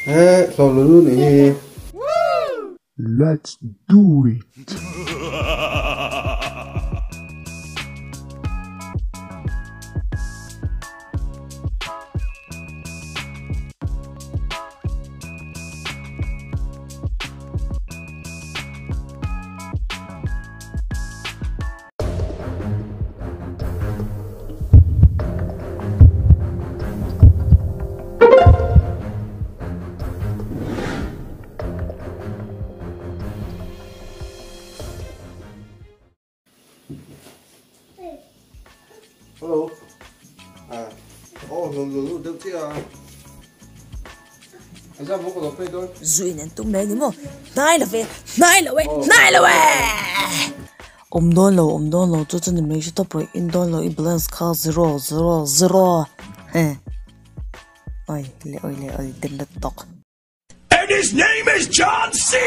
He hlawh lulu nih hi. Let's do it! Hello. À. Oh, lù lù lù deuh chiah a. Exam pawh ka lo pek dawn. Zu in an tum mai a ni maw? Hnai lo ve, hnai lo e, hnai lo e! Awm dawn lo, awm dawn lo chu chu ni mai hre tawp rawh, in dawn lo i balance kha zero, zero, zero he. Oi le oi le oi den lat tawk. And his name is John C.